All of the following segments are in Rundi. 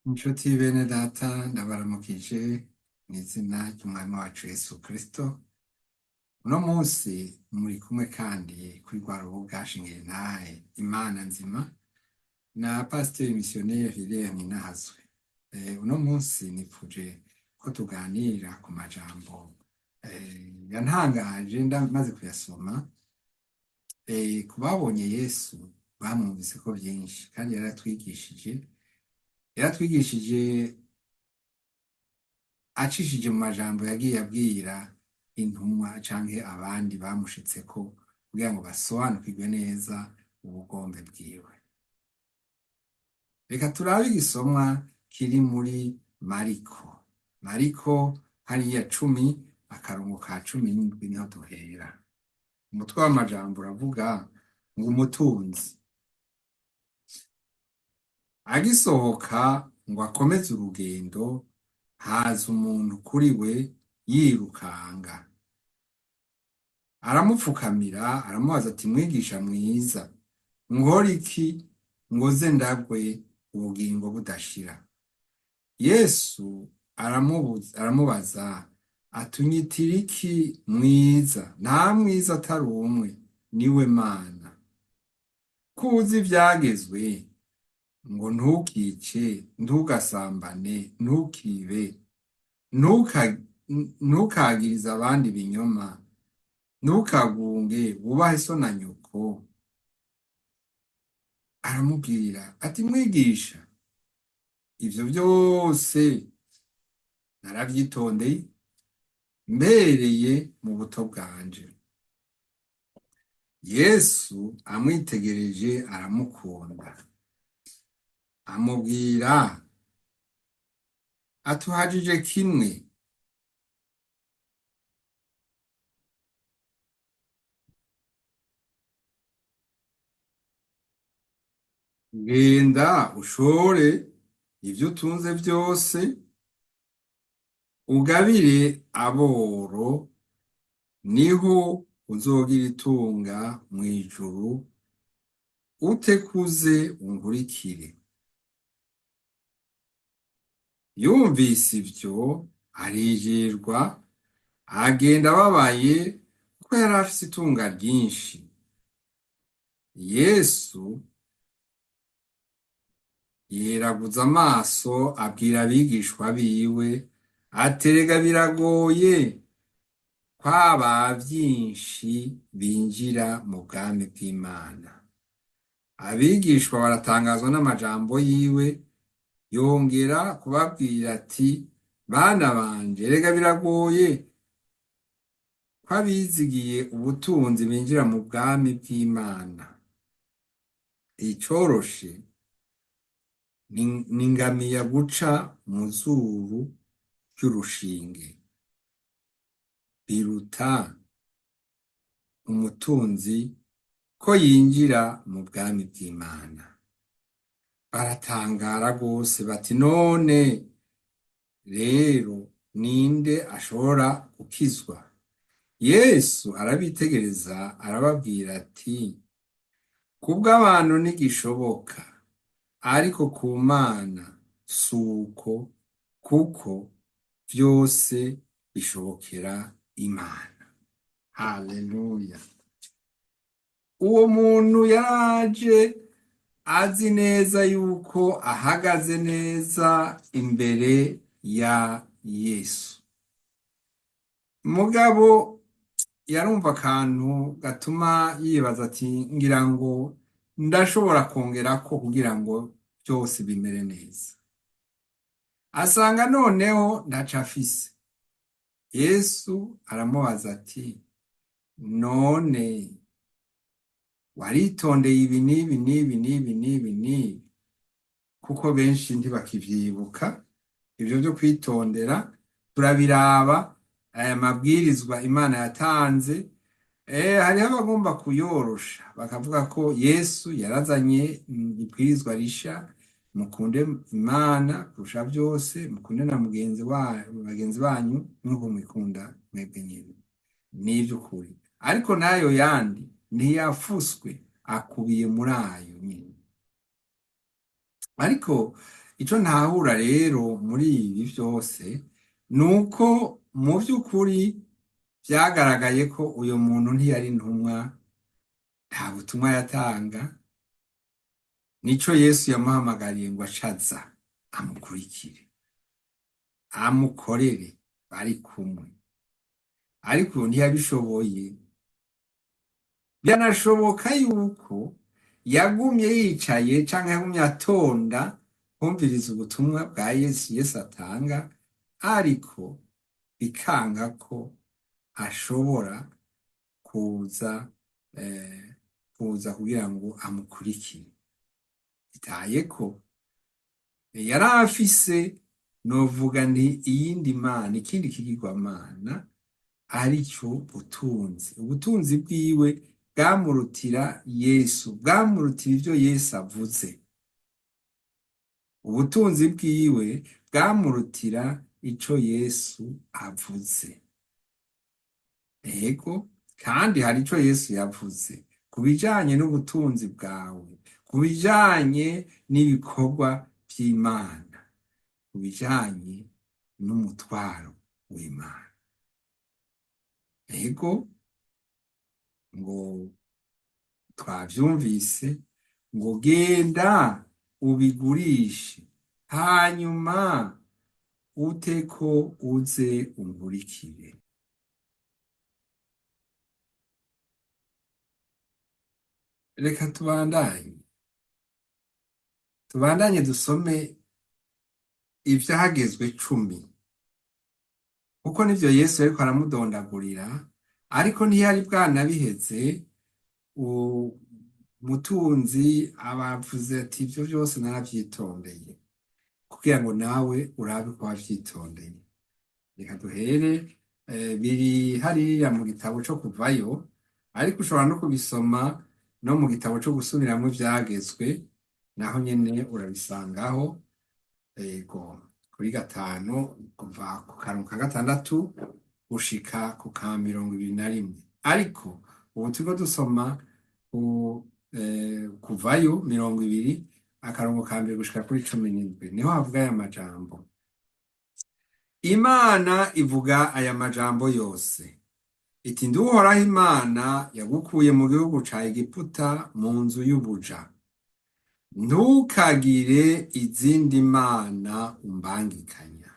Inshuti bene data ndabaramukije mw'izina ry'umwami wacu Yesu Kristo. Uno munsi muri kumwe kandi kuri rwa rubuga Shingirintahe Imana nzima na Pasiteri Misiyoneri Hilaire Ninahazwe. Uno munsi nipfuje ko tuganira ku majambo yantangaje ndamaze kuyasoma. Ku babonye Yesu bamwumviseko vyinshi kandi yaratwigishije acishije mu majambo yagiye abwira intumwa canke abandi bamushitseko kugira ngo basobanukirwe neza ubugombe bwiwe. Reka turabe igisomwa kiri muri Mariko. Mariko hariya 10 akarongo ka 17 niho duhera. Umutwe w'amajambo uravuga ngo umutunzi agisohoka ngo akomeze urugendo, haza umuntu kuri we yirukanga, aramupfukamira aramubaza ati mwigisha mwiza, nkore iki ngo ze ndagwe ubugingo budashira? Yesu aramubaza ati unyitira iki mwiza? Nta mwiza atari umwe, niwe Mana. Ko uzi ivyagezwe ngo ntukice, ntugasambane, ntukibe, ntukagirize abandi ibinyoma, ntukagunge, wubahe so na nyoko. Aramubwira ati mwigisha, ivyo vyose naravyitondeye mbereye mu buto bwanje. Yesu amwitegereje aramukunda, amubwira atuhajije kimwe, genda ushore ivyo utunze vyose, ugabire aboro, niho uzogira itunga mw'ijuru, utekuze unkurikire. Yumvise ivyo arijirwa, agenda ababaye kuko yari afise itunga ryinshi. Yesu yeraguza amaso abwira abigishwa biwe ati erega biragoye ko aba vyinshi binjira mu bwami bw'Imana. Abigishwa baratangazwa n'amajambo yiwe, yongera kubabwira ati bana banje, erega biragoye ko abizigiye ubutunzi binjira mu bwami bw'Imana. Icoroshe ni ingamiya guca mu zuru ry'urushinge, biruta umutunzi ko yinjira mu bwami bw'Imana. Baratangara rwose bati none rero ninde ashobora gukizwa? Yesu arabitegereza arababwira ati kubw'abantu ntigishoboka, ariko ku Mana suko, kuko vyose bishobokera Imana. Haleluya. Uwo muntu yaraje azi neza yuko ahagaze neza imbere ya Yesu. Mugabo yarumva akantu gatuma yibaza ati ngira ngo ndashobora kongerako kugira ngo vyose bimere neza. Asanga noneho ntaco afise. Yesu aramubaza ati none waritondeye ibi n'ibi n'ibi n'ibi n'ibi n'ibi? Kuko benshi ntibakivyibuka ivyo vyo kwitondera. Turabiraba aya mabwirizwa Imana yatanze. Hariho abagomba kuyorosha bakavuga ko Yesu yarazanye ibwirizwa risha, mukunde Imana kurusha vyose, mukunde na bagenzi banyu nk'uko mwikunda mwebwe nyene. N'ivy'ukuri, ariko n'ayo yandi ntiyafuswe, akubiye muri ayo nyene. Ariko Ico ntahura rero muri ibi vyose ni uko mu vy'ukuri vyagaragaye ko uyo muntu ntiyari intumwa, nta butumwa yatanga, nico Yesu yamuhamagariye ngo acaza amukurikire, amukorere bari kumwe. Ariko uyu ntiyabishoboye. Byanashoboka yuko yagumye yicaye canke yagumye atonda kumviriza ubutumwa bwa Yesu, Yesu atanga, ariko bikanga ko ashobora kuza kuza kugira ngo amukurikire. Bitaye ko yari afise, novuga nti iyindi mana, ikindi kigirwamana arico butunzi. Ubutunzi bwiwe bwamurutira Yesu, bwamurutira ivyo Yesu avuze. Ubutunzi bwiwe bwamurutira ico Yesu avuze. Ego, kandi hari ico Yesu yavuze ku bijanye n'ubutunzi bwawe, ku bijanye n'ibikorwa vy'Imana, ku bijanye n'umutwaro w'Imana. Ego, ngo twavyumvise, ngo genda ubigurishe, hanyuma uteko uze unkurikire. Reka tubandanye, tubandanye dusome ivyagezwe 10, kuko nivyo Yesu yariko aramudondagurira, ariko ntiyari bwanabiheze. Umutunzi abavuze ati ivyo vyose naravyitondeye, kugira ngo nawe urabe ko wavyitondeye. Reka duhere, biri hariya mu gitabo co kuvayo, ariko ushobora no kubisoma no mu gitabo co gusubiramwo ivyagezwe, naho nyene urabisangaho. Ego, kuri 5, kuva ku karongo ka 6 gushika ku ka 21. Ariko ubu turiko dusoma kuvayo 20, akarongo ka 1 gushika kuri 17, niho havuga aya majambo. Imana ivuga aya majambo yose iti: ndi Uhoraho Imana yagukuye mu gihugu ca Egiputa, mu nzu y'ubuja. Ntukagire izindi mana umbangikanya.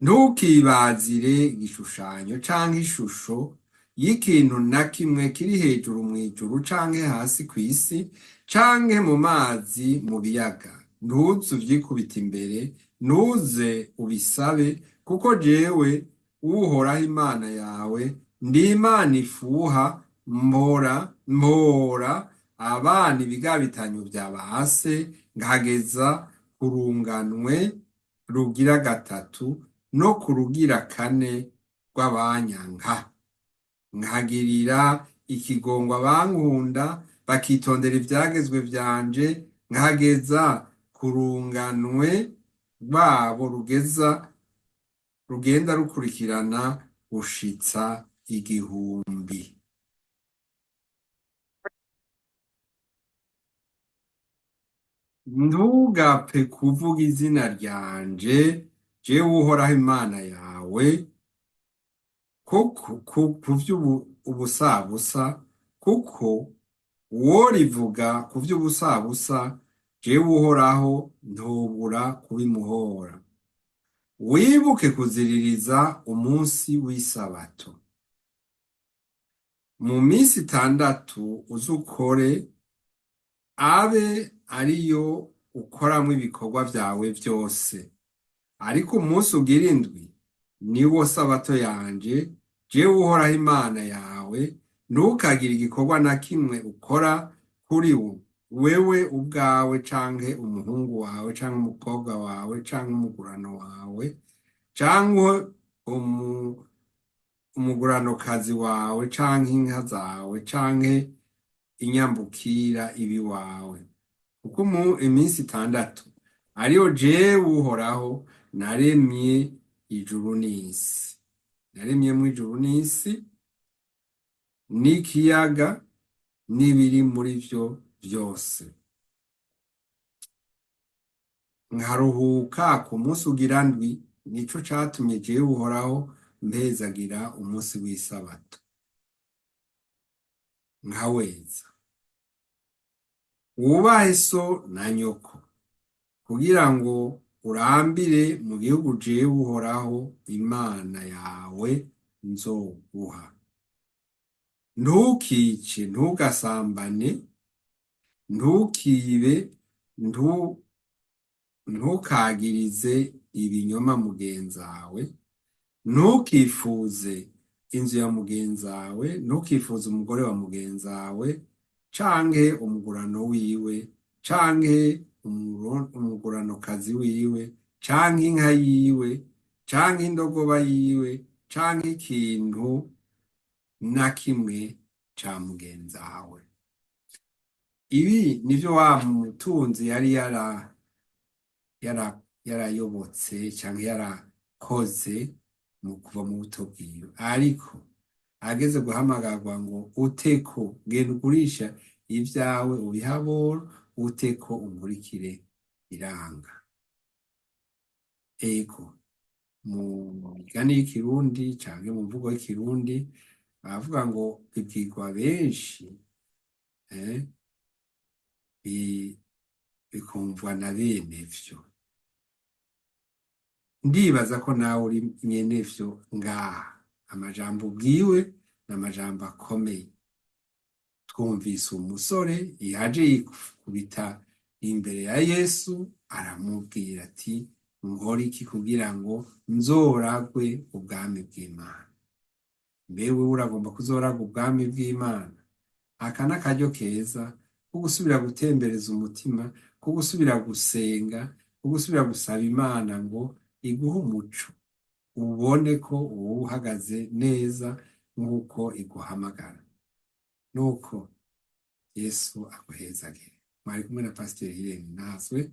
Ntukibazire igishushanyo canke ishusho y'ikintu na kimwe kiri hejuru mw'ijuru canke hasi kw'isi canke mu mazi mu biyaga. Ntuze uvyikubite imbere, ntuze ubisabe, kuko jewe Uhoraho Imana yawe ndi Imana ifuha, mpora abana ibigabitanyo vya base, nkageza ku runganwe rugira 3 no ku rugira 4 rw'abanyanka. Nkagirira ikigongwe abankunda bakitondera ivyagezwe vyanje, nkageza ku runganwe rwabo rugenda rukurikirana gushitsa 1000. Ntugapfe kuvuga izina ryanje, jewe Uhoraho Imana yawe, kuko kuvy'ubusabusa, kuko uworivuga kuvy'ubusabusa, jewe Uhoraho ntobura kubimuhora. Wibuke kuziririza umunsi w'isabato. Mu minsi 6 uzukore, abe ariyo ukoramwo ibikorwa vyawe vyose. Ariko umunsi ugira 7 niwo sabato yanje, jewe Uhoraho Imana yawe, ntukagire igikorwa na kimwe ukora kuri wo, wewe ubwawe canke umuhungu wawe canke umukobwa wawe canke umugurano wawe canke umuguranokazi wawe canke inka zawe canke inyambukira ibiwawe. Kuko mu iminsi 6 ariyo jewe Uhoraho naremye ijuru n'isi, naremyemwo ijuru n'isi n'ikiyaga n'ibiri muri vyo vyose. nkaruhuka ku munsi ugira ndwi, nico catumye jewe Uhoraho mpezagira umunsi w'isabato nkaweza. Wubahe so na nyoko, kugira ngo urambire mu gihugu jewe Uhoraho Imana yawe nzoguha. Ntukice, ntugasambane, ntukibe, ntukagirize ibinyoma mugenzawe, ntukifuze inzu ya mugenzawe, ntukifuze umugore wa mugenzawe, canke umugurano wiwe, canke umuguranokazi wiwe, canke inka yiwe, canke indogoba yiwe, canke ikintu na kimwe ca mugenzawe. Ibi nivyo wa mutunzi yari yarayobotse canke yarakoze mu kuva mu buto bwiwe, ariko ageze guhamagarwa ngo uteko genda ugurisha ibyawe ubihe aboro, uteko unkurikire, biranga. Ego, mu migani y'ikirundi canke mu mvugo y'ikirundi baravuga ngo bibwirwa benshi bikumvwa na bene vyo. Ndibaza ko nawe uri nyene vyo ngaha. Amajambo ubwiwe ni amajambo akomeye. Twumvise umusore yaje yikubita imbere ya Yesu, aramubwira ati: "Nkora iki kugira ngo nzoragwe ubwami bw'Imana?" Mbe wewe uragomba kuzoraga ubwami bw'Imana? Aka ni akaryo keza ko gusubira gutembereza umutima, ko gusubira gusenga, ko gusubira gusaba Imana ngo iguhe umuco, ubone ko wowe uhagaze neza nk'uko iguhamagara. Nuko Yesu aguhezagire. Mwari kumwe na Pasiteri Irene Nazwe.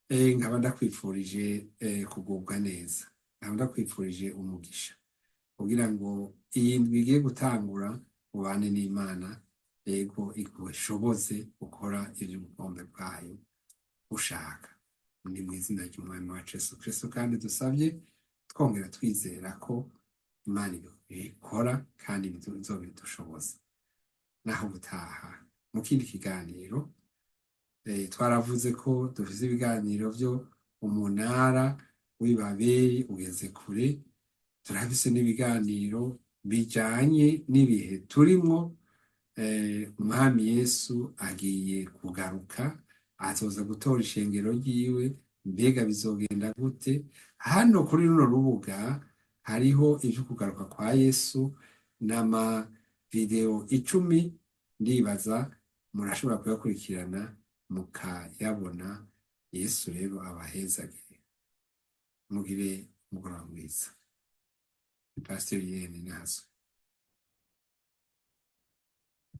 Nkaba ndakwifurije kugubwa neza, nkaba ndakwifurije umugisha kugira ngo iyi ndwi igiye gutangura ubane n'Imana, yego, igushoboze gukora ivy'ubugombe bwayo ushaka. Ni mu izina ry'Umwami wacu Yesu Kristo kandi dusabye, twongera twizera ko Imana ibikora kandi izobidushoboza. Naho ubutaha mu kindi kiganiro. Twaravuze ko dufise ibiganiro vyo Umunara w'Ibabeli ugeze kure. Turafise n'ibiganiro bijanye n'ibihe turimwo. Umwami Yesu agiye kugaruka, azoza gutora ishengero ryiwe. Mbega bizogenda gute? Hano kuri runo rubuga hariho ivyo kugaruka kwa Yesu n'ama video 10. Ndibaza murashobora kuyakurikirana mukayabona. Yesu rero abahezagire, mugire umugoroba mwiza. Pasiteri Irene Nazwe.